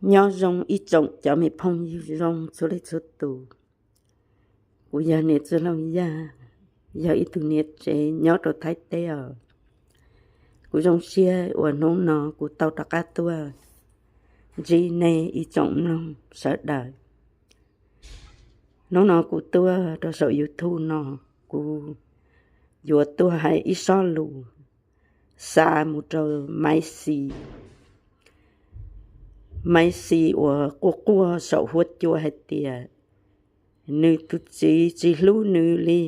Nyob zoo ib tsoom cov me phooj ywg zoo txhua leej txhua tus. Kuv yog niam Txwj Laug Yaj, yog ib tug niam tsev nyob rau Thaib teb os. Kuv zoo siab uas hnub no kuv tau rov qab tuaj ntsib nej ib tsoom mloog sawv daws. Hnub no kuv tuaj rau saum YouTube no, kuv yuav tuaj hais ib sob lus xa mus rau Maiv Xis. Maiv Xis uas quaj quaj saum huab cua hais tias nws tus txiv tsis hlub nws li,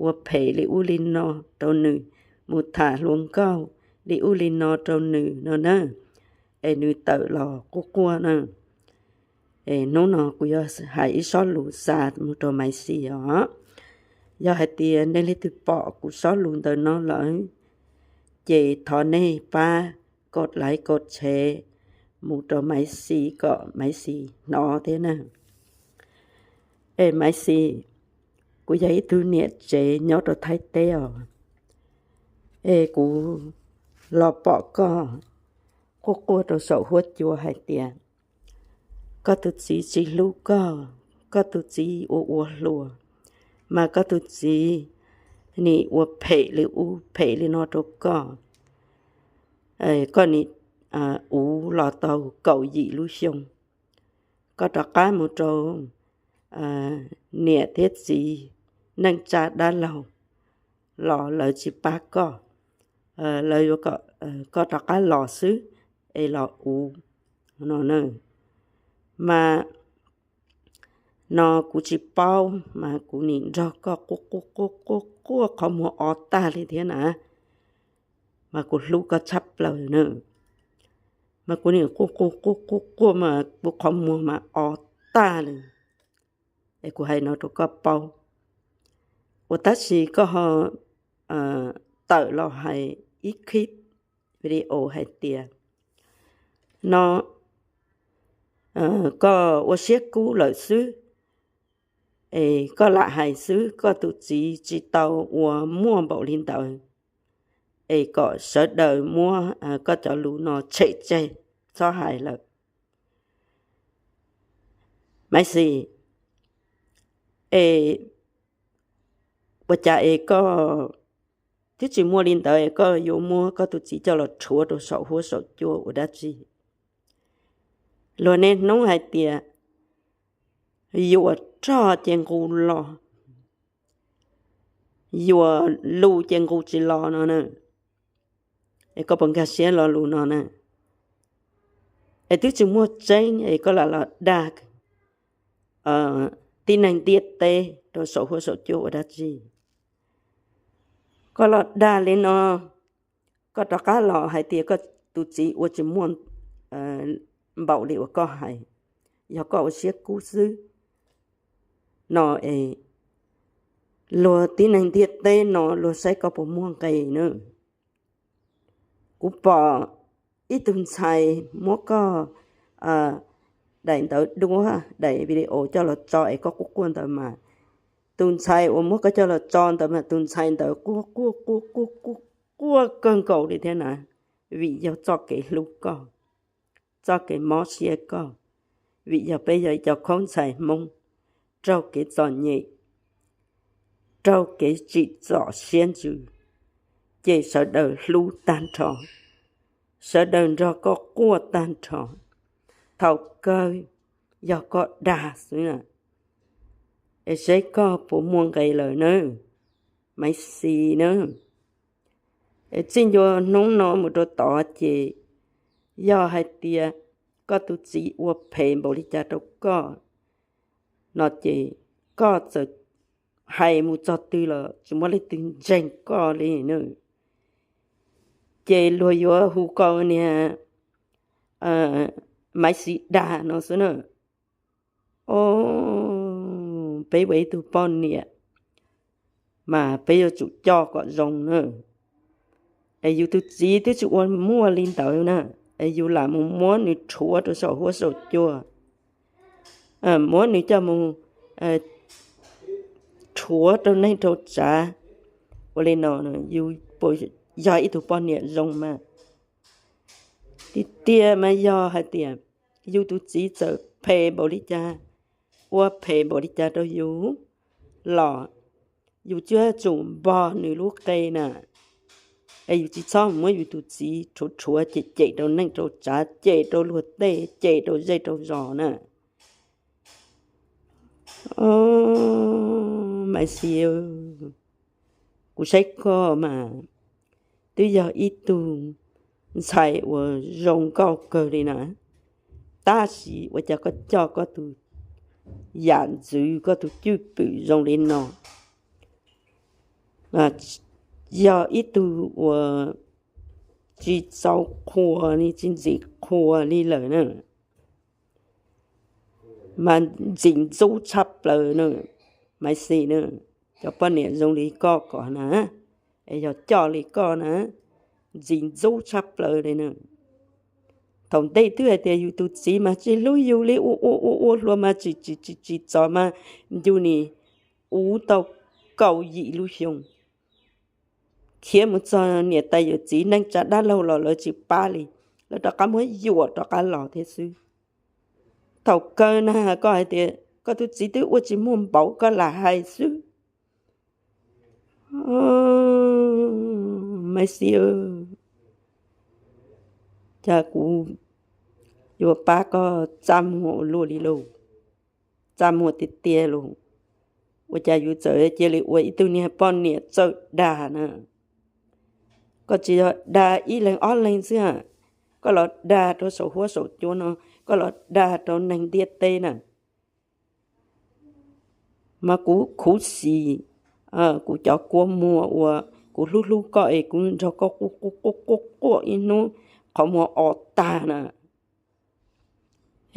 ua phem li ub li no rau nws, mus tham hluas nkauj li ub li no rau nws no na, es nws tawm los quaj quaj na. Es hnub no kuv yuav hais ib sob lus xa mus rau Maiv Xis os. Yog hais tias nej leej twg pom kuv sob lus ntawm no lawm, ces thov nej pab kos like kos share mus rau Maiv Xis kom Maiv Xis hnov thiab na. Es Maiv Xis, kuv yog ib tug niam tsev nyob rau Thaib teb os. Es kuv los pom koj quaj quaj rau saum huab cua hais tias koj tus txiv tsis hlub koj, koj tus txiv ua ua hluas, mas koj tus txiv nim ua phem li ub phem li no rau koj. Koj nim uv los tau kaum yim lub xyoo, koj rov qab mus rau niam thiab txiv neej tsa dab laug los lawv tsis pab koj, lawv yuav kom koj rov qab los xwb es los uv no na. Mas no kuv tsis paub mas kuv nim nrog koj quaj quaj quaj quaj quaj qhov muag o tag li thiab na. Mas kuv hlub koj tshaj plaws na. Mas kuv nim quaj quaj quaj quaj quaj mas kuv qhov muag mas o tag li. Es kuv hais no rau koj paub. Ua tab sis koj ho tawm los hais ib clip video hais tias no koj ua siab kub lawm xwb, es koj lam hais xwb, koj tus txiv tsis tau ua muaj npaum li ntawd, es kom sawv daws muab koj cov lus no tshem tseg, txhob hais lawm. Maiv Xis, es ua cas es koj twb tsis muaj li ntawd es koj yuav muab koj tus txiv coj los rhuav rau saum huab saum cua ua dab tsi? Luag niaj hnub hais tias yuav roj ces nqus los, yuav lus ces nqus tsis los no na. Es koj puas nkag siab lo lus no na? Es twb tsis muaj tseeb es koj lam los dag tib neeg ntiaj teb rau saum huab saum cua ua dab tsi? Koj los dag li no, koj rov qab los hais tias koj tus txiv ua tsis muaj npaum li uas koj hais, yog koj ua siab kub xwb no es luag tib neeg ntiaj teb no luag saib koj puas muaj nqis na. Kuv pom ib tug ntxhais muab koj daim ntawv duab, daim video coj los tso es koj quaj quaj ntawd mas, tus ntxhais uas muab koj coj los tso ntawd mas tus ntxhais ntawd quaj quaj quaj quaj quaj quaj kawg nkaus li thiab na, vim yog txoj kev hlub koj, txoj kev mob siab koj, vim yog peb yog ib co khaub ntxhais Hmoob raug kev txom nyem, raug kev tsim txom siab ntsws, ces sawv daws hlub tag nrho, sawv daws nrog koj quaj tag nrho, thaum kawg yog koj dag xwb na. Es seb koj puas muaj nqis lawm na, Maiv Xis na. Es txij ntua hnub no mus rau tod ces yog hais tias koj tus txiv ua phem npaum li cas rau koj no ces koj txawm hais mus txog twg los tsis muaj leej twg ntseeg koj li na. Ces luag yuav hu koj niag Maiv Xis dag no xwb na. O, peb ua ib tug poj niam mas peb yuav tsum coj kom zoo na. Es yus tus txiv twb tsis ua muaj li ntawd na, es yus lam mus muab nws rhuav rau saum huab saum cua, muab nws coj mus rhuav rau neeg rau tsav. Ua li no yus puas yog ib tug poj niam zoo mas? Tiag tiag mas yog hais tias yus tus txiv txawm phem npaum li cas, ua phem npaum li cas rau yus los yus yuav tsum npog nws lub qe na. Es yus tsis txhob muab yus tus txiv rhuav rhuav cem cem rau neej rau tsav, cem rau luag tej, cem rau zej rau zos na. Maiv Xis, kuv saib koj mas twb yog ib tug ntxhais uas zoo nkauj kawg li na, tab sis ua cas koj coj koj tus yam ntxwv, koj tus cwj pwm zoo li no? Yog ib tug uas tsis txaus qhuas li, tsis ntxim qhuas li lawm na, mas ntxim ntxub tshaj plaws na, Maiv Xis na. Cov poj niam zoo li koj kom na, es yog coj li koj na, ntxim ntxub tshaj plaws li na. Thaum ntej twb hais tias yus tus txiv mas tsis hlub yus li, ua ua ua ua hluas mas tsis tsis tsis txom mas yus nim uv tau kaum yim lub xyoo, khiav mus txog niam tais yawm txiv neej tsa dab laug los lawv tsis pab li, lawv rov qab muab yuam rov qab los thiab xwb. Thaum kawg na koj hais tias koj tus txiv twb ua tsis muaj npaum koj lam hais xwb. Maiv Xis, cas kuv yuav pab koj txaj muag ua luaj li lauj, txaj muag tiag tiag lauj. Ua cas yus txawm cia li ua ib tug niag poj niam txawj dag na. Koj tsis yog dag ib leeg ob leeg xwb, koj los dag rau saum huab saum cua no, koj los dag rau neeg ntiaj teb na. Mas kuv khuv xim kuv cov kua muag uas kuv hlub hlub koj es kuv nrog koj quaj quaj quaj quaj ib hnub qhov muag o tag na,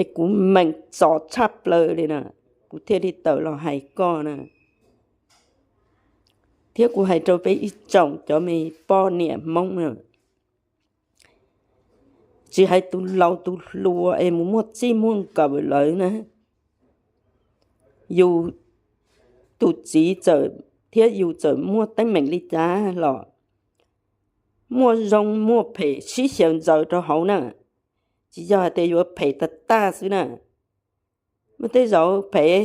es kuv meem txom tshaj plaws li na, kuv thiaj li tawm los hais koj na. Thiab kuv hais rau peb ib tsoom cov me poj niam Hmoob na, tsis hais tus laus tus hluas es mus muaj txij muaj nkawm lawm na, yus tus txiv txawm thiab yus txawm muaj teeb meem li cas los muaj zoo muaj phem sib xyaw ntxaws rau hauv na, tsis yog hais tias yuav phem tag tag xwb na. Muaj tej zaum phem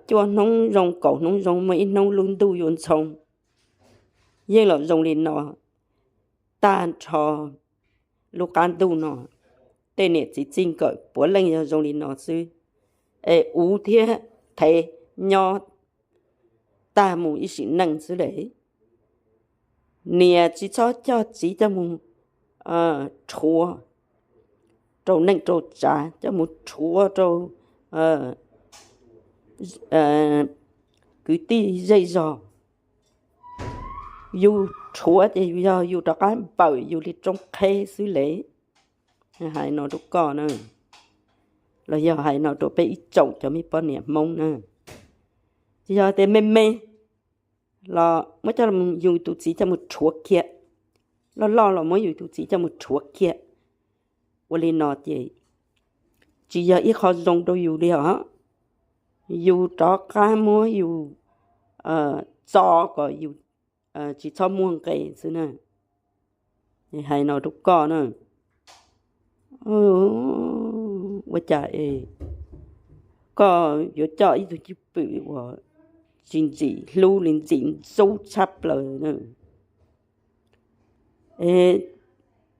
cuaj hnub zoo kaum hnub zoo, muaj ib hnub lub ntuj yuav ntxhoo. Yeej los zoo li no tag nrho lub qab ntuj no, tej niam txiv txij nkawm puav leej yog zoo li no xwb, es uv thiab thev nyob tag mus ib sim neej xwb le. Niam tsis txhob coj txiv coj mus rhuav rau neej rau tsav, coj mus rhuav rau kwv tij zej zog. Yus rhuav ces yus yog yus rov qab npawm yus li roob qheb xwb le. Hais no rau koj na, los yog hais no rau peb ib tsoom cov me poj niam Hmoob na, tsis yog tias me me los muab coj yus tus txiv coj mus rhuav kiag, loj loj los muab yus tus txiv coj mus rhuav kiag. Ua li no ces tsis yog ib qho zoo rau yus li os. Yus rov qab muab yus txo kom yus tsis txhob muaj nqe xwb na. Hais no rau koj na, ua cas es koj yuav coj ib tug cwj pwm uas tsis ntxim hlub li, ntxim ntxub tshaj plaws na.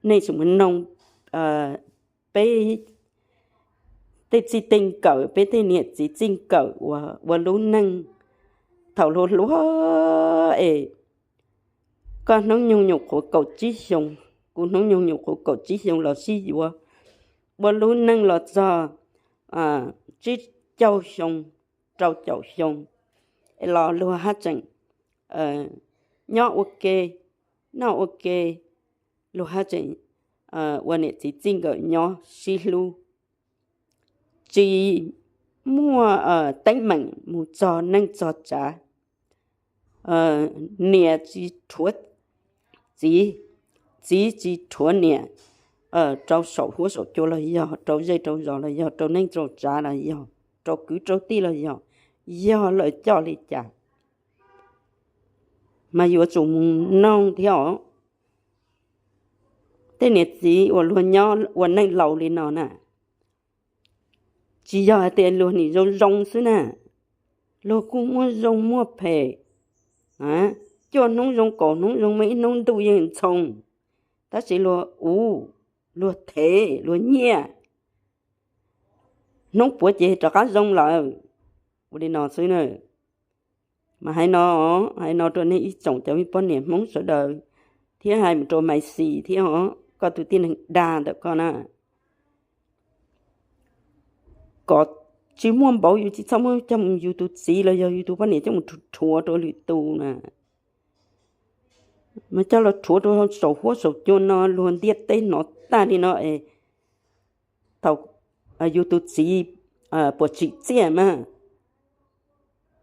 Nej tsis mus noog peb tej txij tej nkawm, peb tej niam txiv txij nkawm uas ua lub neej thaum hluas hluas es koj hnub nyoog nyuam qhuav kaum tsib xyoo, kuv hnub nyoog nyuam qhuav kaum tsib xyoo los sib yuav, ua lub neej los txog tsib caug xyoo, rau caum xyoo, es los luag haj tseem nyob ua ke, noj ua ke, luag haj tseem ua niam txiv txij nkawm nyob sib hlub, tsis muaj teeb meem mus txog neej txog tsav. Niam tsis rhuav txiv, txiv tsis rhuav niam, rau saum huab saum cua los yog, rau zej rau zos los yog, rau neej rau tsav los yog, rau kwv rau tij los yog, yog lawv coj li cas mas yuav tsum mus noog thiab os. tej niam txiv uas luag nyob ua neej laus li no na, tsis yog hais tias luag nim zoo zoo xwb na, luag kuj muaj zoo muaj phem, cuaj hnub zoo kaum hnub zoo, muaj ib hnub ntuj yeej ntxhoo, tab sis luag uv, luag thev, luag nyiaj, hnub puav ces rov qab zoo lawm. Ua li no xwb na. Mas hais no, hais no rau nej ib tsoom cov me poj niam Hmoob sawv daws, thiab hais mus rau Maiv Xis thiab os, koj tus tib neeg dag ntawm koj na, kom tsis muaj npaum yus tsis txhob muab coj mus yus tus txiv los yog yus tus poj niam coj mus rhuav rau lwm tus na. Mas coj los rhuav rau saum huab saum cua no luag ntiaj teb hnov tag li no es thaum yus tus txiv puas tsim txiaj mas,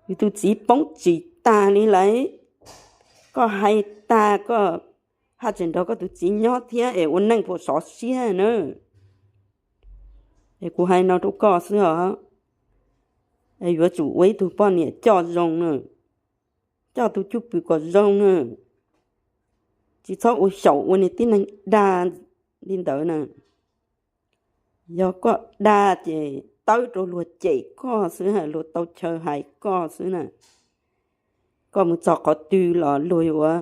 yus tus txiv poob tsis tag li lawm. Koj hais tag koj haj tseem nrog koj tus txiv nyob thiab es ua neej puas sov siab na. Es kuv hais no rau koj xwb os, yuav tsum ua ib tug poj niam coj zoo na, coj tus cwj pwm kom zoo na, tsis txhob ua xyaum ua niag tib neeg dag li ntawd na. Yog koj dag ces tawb rau luag cem koj xwb, luag tau chaw hais koj xwb na. Koj mus txog qhov twg los luag yuav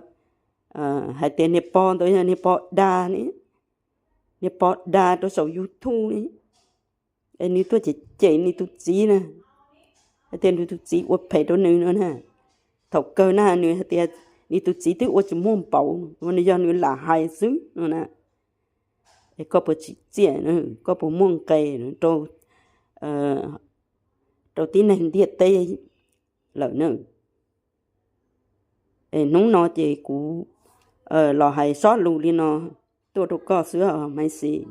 hais tias niag pog ntawd yog niag pog dag ne, niag pog dag rau saum YouTube ne, es nws tuaj cem cem nws tus txiv na, hais tias nws tus txiv ua phem rau nws no na. Thaum kawg na nws hais tias nws tus txiv twb ua tsis muaj npaum, nws yog nws lam hais xwb no na. Es koj puas tsim txiaj, koj puas muaj nqe rau, rau tib neeg ntiaj teb lawm na? Es hnub no ces kuv los hais sob lus li no tuaj rau koj xwb os Maiv Xis.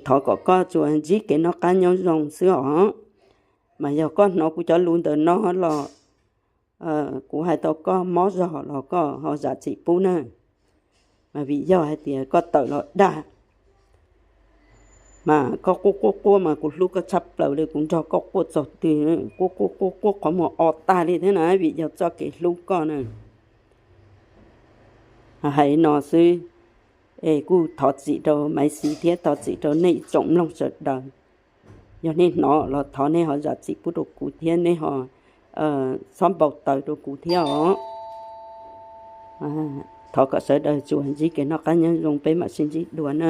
Thov kom koj tsuas ntsib kev noj qab nyob zoo xwb os. Mas yog koj hnov kuv cov lus ntawm no los kuv hais tau koj mob zog los koj ho zam txim pub na. Mas vim yog hais tias koj tawm los dag, mas koj quaj quaj quaj mas kuv hlub koj tshaj plaws li, kuv nrog koj quaj txog twg, quaj quaj quaj quaj qhov muag o tag li thiab na, vim yog txoj kev hlub koj na. Hais no xwb, es kuj thov txim rau Maiv Xis thiab thov txim rau nej ib tsoom mloog sawv daws. Yog nej hnov los thov nej ho zam txim pub rau kuv thiab nej ho txhob npau taws rau kuv thiab os. Thov kom sawv daws tsuas ntsib kev noj qab nyob zoo, peb mam sib ntsib dua na.